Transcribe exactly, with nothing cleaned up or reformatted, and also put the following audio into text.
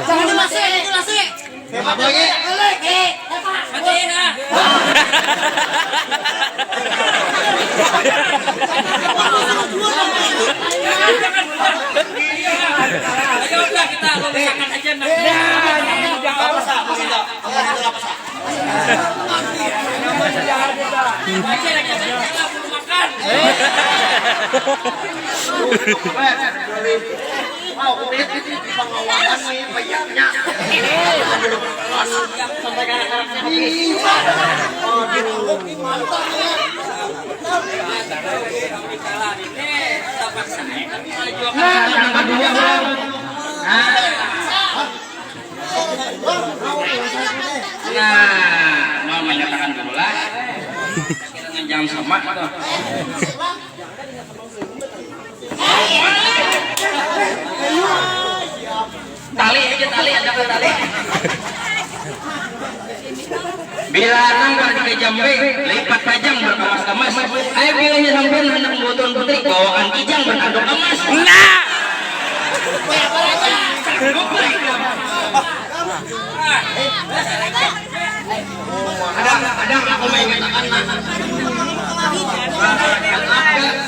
Jangan dimasuk, itu nasi. Siapa lagi? Balik. Mati, nah. Ayo, udah, kita lulusakan aja, nah. Apa sih? Apa sih? Apa sih? Apa sih? Mau kulit di pengawalan nih, banyaknya. Sampai kanak-kanak. Iya. Aduh. Nah, yang kedua, Bang. Nah. Nah, mau menyatakan dulu lah. Jangan sama tuh. Tali aja, tali, ada ke tali. Bila nang pada tiga jambe, lipat pajang berkemas-kemas. Ayo, bilanya sampean hendak membawa tuan putri, bawakan kijang berkandung emas. Nah. Ada, ada, aku mau ingatkan, nah.